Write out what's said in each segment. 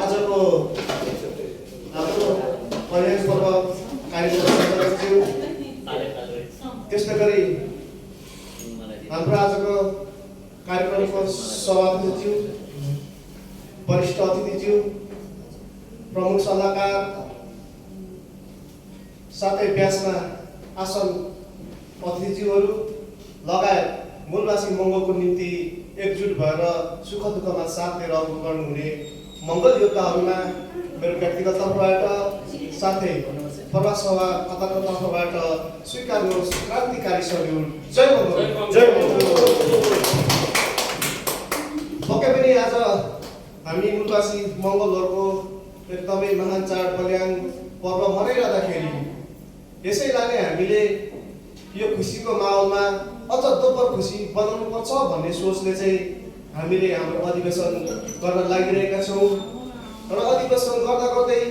आजको हाम्रो पर्यटन पर्व कार्यक्रम सञ्चालक थियो। त्यस्तै गरी हाम्रो आजको कार्यक्रमको सभापति थियो, वरिष्ठ अतिथि थियो, प्रमुख सल्लाहकार साथै व्यासमा आसन अतिथिज्यूहरू लगायत मूलवासी मङ्गलको निम्ति एकजुट भएर सुख दुःखमा साथ दिएर अघि बढ्नुहुने मङ्गल योद्धाहरूमा मेरो व्यक्तिगत तर्फबाट साथै प्रवास सभा कतारको तर्फबाट स्वीकार गर्नुहोस् क्रान्तिकारी सल्युट। जय मङ्गल, जय मङ्गल। पक्कै पनि आज हामी मूलवासी मङ्गलहरूको एकदमै महान चाड बल्याङ पर्व मनाइरहँदाखेरि यसैलाई नै हामीले यो खुसीको माहौलमा अझ दोब्बर खुसी बनाउनुपर्छ भन्ने सोचले चाहिँ हामीले हाम्रो अधिवेशन गर्न लागिरहेका छौँ। र अधिवेशन गर्दा गर्दै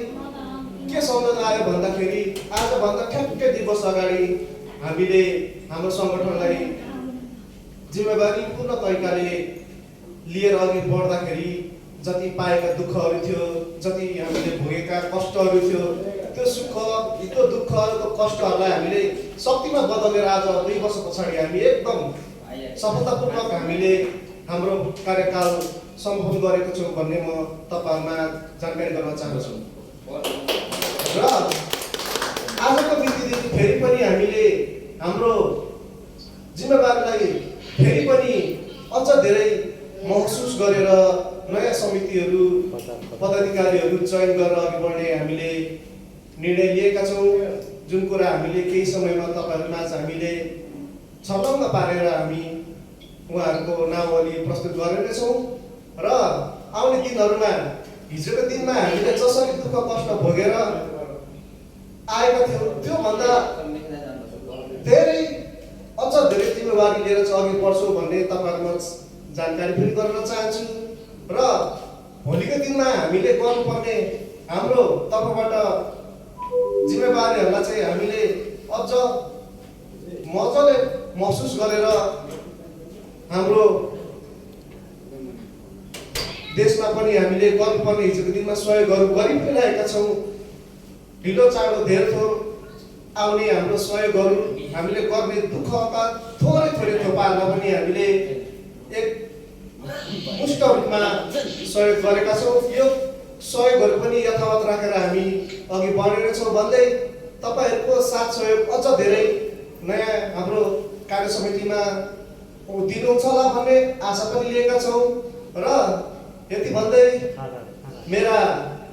के सम्झना आयो भन्दाखेरि आजभन्दा ठ्याक्कै 2 वर्ष अगाडि हामीले हाम्रो सङ्गठनलाई जिम्मेवारीपूर्ण तरिकाले लिएर अघि बढ्दाखेरि जति पाएका दुःखहरू थियो, जति हामीले भोगेका कष्टहरू थियो, त्यो सुख, त्यो दुःख, त्यो कष्टहरूलाई हामीले शक्तिमा बदलेर आज 2 वर्ष पछाडि हामी एकदम सफलतापूर्वक हामीले हाम्रो कार्यकाल सम्पन्न गरेको छौँ भन्ने म तपाईँहरूमा जानकारी गराउन चाहन्छु। र आजको मितिदेखि फेरि पनि हामीले हाम्रो जिम्मेवारीलाई फेरि पनि अझ धेरै महसुस गरेर नयाँ समितिहरू पदाधिकारीहरू चयन गरेर अघि बढ्ने हामीले निर्णय लिएका छौँ। जुन कुरा हामीले केही समयमा तपाईँहरूमा हामीले छलङ्ग पारेर हामी उहाँहरूको नाउँवली प्रस्तुत गरेका र आउने दिनहरूमा हिजोको दिनमा हामीले जसरी दुःख कष्ट भोगेर आएका थियौँ त्योभन्दा धेरै अझ धेरै जिम्मेवारी लिएर चाहिँ अघि बढ्छौँ भन्ने तपाईँहरूमा जानकारी पनि गराउन चाहन्छु। र भोलिको दिनमा हामीले गर्नुपर्ने हाम्रो तर्फबाट जिम्मेवारीहरूलाई चाहिँ हामीले अझ मजाले महसुस गरेर हाम्रो देशमा पनि हामीले गर्नुपर्ने हिजोको दिनमा सहयोगहरू गरि पनि रहेका छौँ। ढिलो चाँडो धेरै थोर आउने हाम्रो सहयोगहरू हामीले गर्ने दुःखका थोरै थोरै थोपाहरूलाई पनि हामीले एक मुष्ट रूपमा सहयोग गरेका छौँ। यो सहयोगहरू पनि यथावत राखेर हामी अघि बढेका छौँ भन्दै तपाईँहरूको साथ सहयोग अझ धेरै नयाँ हाम्रो कार्य समितिमा दिनुहुन्छ होला भन्ने आशा पनि लिएका छौँ। र यति भन्दै मेरा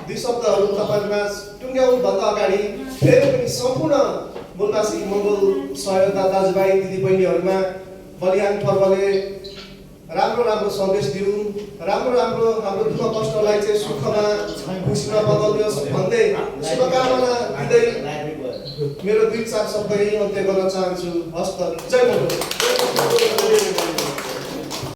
2 शब्दहरू तपाईँहरूमा टुङ्ग्याउनुभन्दा अगाडि फेरि पनि सम्पूर्ण मूलवासी मङ्गल सहयोगदा दाजुभाइ दिदीबहिनीहरूमा बलियाङ पर्वले राम्रो राम्रो सन्देश दिउँ, राम्रो राम्रो हाम्रो दुःख कष्टलाई चाहिँ सुखमा खुसीमा बदलियोस् भन्दै शुभकामना दिँदै मेरो 2-4 शब्द यही अन्त्य गर्न चाहन्छु। हस्त, जय मङ्गल।